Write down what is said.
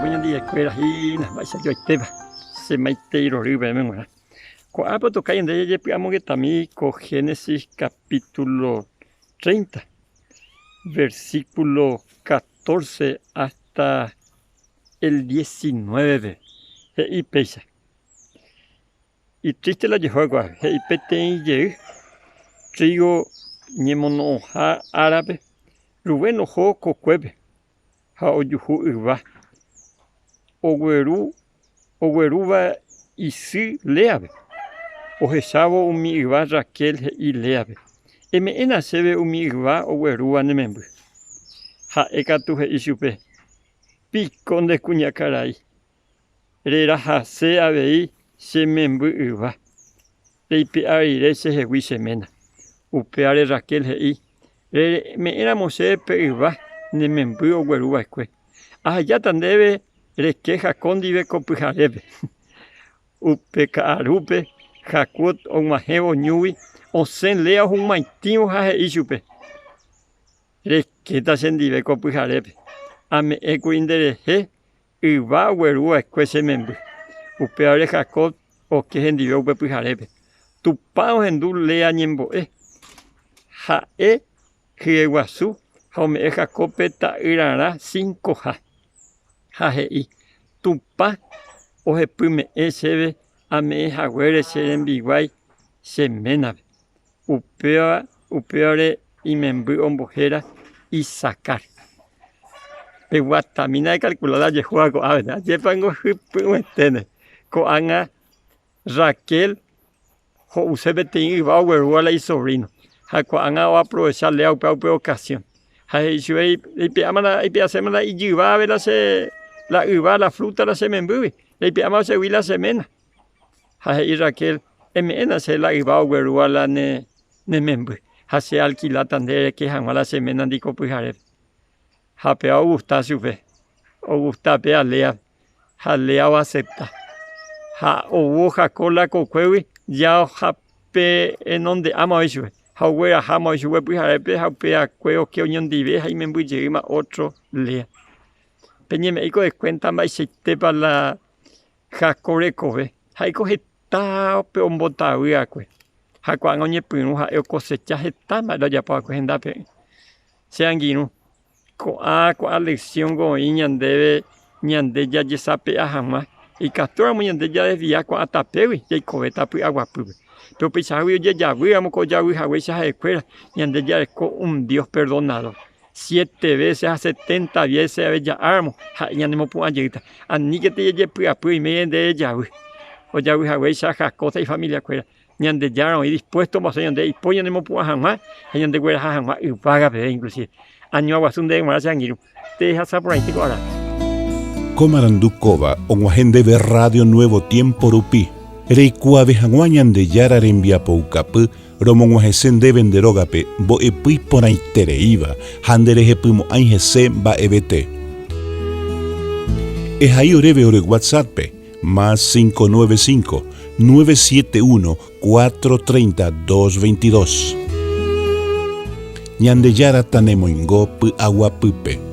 jey ñandivekuéra hína mba'eichajoaitépa che maitei rory peẽme g̃uarã. Ko'ápe otoka ñande jajepy'amongetami ko Génesis capítulo 30, versículo 14 hasta el 19-pe. He'i péicha. Itríste la Jehová ko'ápe, he'i peteĩ jey trígo ñemono'õha árape, Rubén oho kokuépe ha ojuhu yva ogueru oguerúva isy Léape. Ohechávo umi yva Raquel he'i Léape, Eme'ẽna chéve umi yva oguerúva ne memby. Ha'e katu he'i chupe, Piko nde kuñakarai, Rerahase avei che memby yva, reipe'a rire chehegui che ména. Upévare Raquel he'i, Reme'ẽramo chéve pe yva ne memby ogueru va'ekue, ahejáta ndéve reke Jacob ndive ko pyharépe. Upe ka'arúpe Jacob og̃uahẽvo ñúgui osẽ Lea ohug̃uaitĩvo ha he'i chupe, Rekéta chendive ko pyharépe, ame'ẽkuri nderehe Yva ogueru va'ekue che memby. Upévare Jacob oke hendive upe pyharépe. Tupã ohendu Lea ñembo'e. Ha'e hyeguasu ha ome'ẽ Jacóbpe ta'yrarã cincoha. Ha he'i, Tupã ohepyme'ẽ chéve ame'ẽ haguére che rembiguái che ménape. Upéva upévare imemby ombohéra Isacar. Peguatamína ekalkula la ojehúva ko'ápe, ajépango hypy'ũeténe. Ko'ág̃a Raquel ho'use peteĩ yva oguerúva la isovríno, ha ko'ág̃a oaprovecha Lea upéva upe okasión. Ha he'i chupe, Reipe'áma la, eipe'aséma la ijyva ave la che, la yva, la frúta la che membýgui, reipe'áma chegui la che ména. Ha he'i Raquel, Eme'ẽna che la yva oguerúva la ne memby, ha che alkiláta nde reke hag̃ua la che ménandi ko pyharépe. Ha péva ogusta chupe, ogusta péva Léape, ha Lea oasepta. Ha oúvo Jacob la kokuégui, ja ohape'enonde'áma oĩ chupe, ha ogueraháma oĩ chupe pyharépe ha upeakue oke oñondive ha imemby jeýma ótro Lea. Peñeme'ẽiko de kuénta mba'eichaitépa la Jacob rekove, ha'éko heta pe ombotavy va'ekue, ha ko'ág̃a oñepyrũ ha'e okosecha heta mba'e ojapo va'ekue hendápe. Che angirũ, ko'ã ko'ã lección-ko oĩ ñandéve ñande jajesape'a hag̃ua, ikatúramo ñande jadesvia ko'ã tapégui jaikovéta py'aguapýpe. Péro upeichahágui ojejavýramo ko ojavy haguéicha ha'ekuéra, ñande jareko un Dios perdonador. Siete vése ha setenta vése ave ja'áramo, ha'e ñanemopu'ã jeýta. Aníkete jajepy'apy oime nde rejavy. Ojavy haguéicha Jacob ha ifamiliakuéra, Ñandejára oĩ dispuesto omba'apo ñande ipo ñanemopu'ã hag̃ua ha ñandegueraha hag̃ua yvága peve inclusive. Añua guasu ndéve g̃uarã che angirũ. Tehasa porãite ko ára. Ko marandu kóva og̃uahẽ ndéve Radio Nuevo Tiempo rupi, reikuaave hag̃ua Ñandejára rembiapoukapy Romog̃uahẽse ndéve nde rógape mbo'epy iporãitereíva ha nderehepymo'ãi hese mba'evete. Ehai oréve ore WhatsApp-pe, más 595 971 430 222. Ñandejára tanemoingo py'aguapýpe.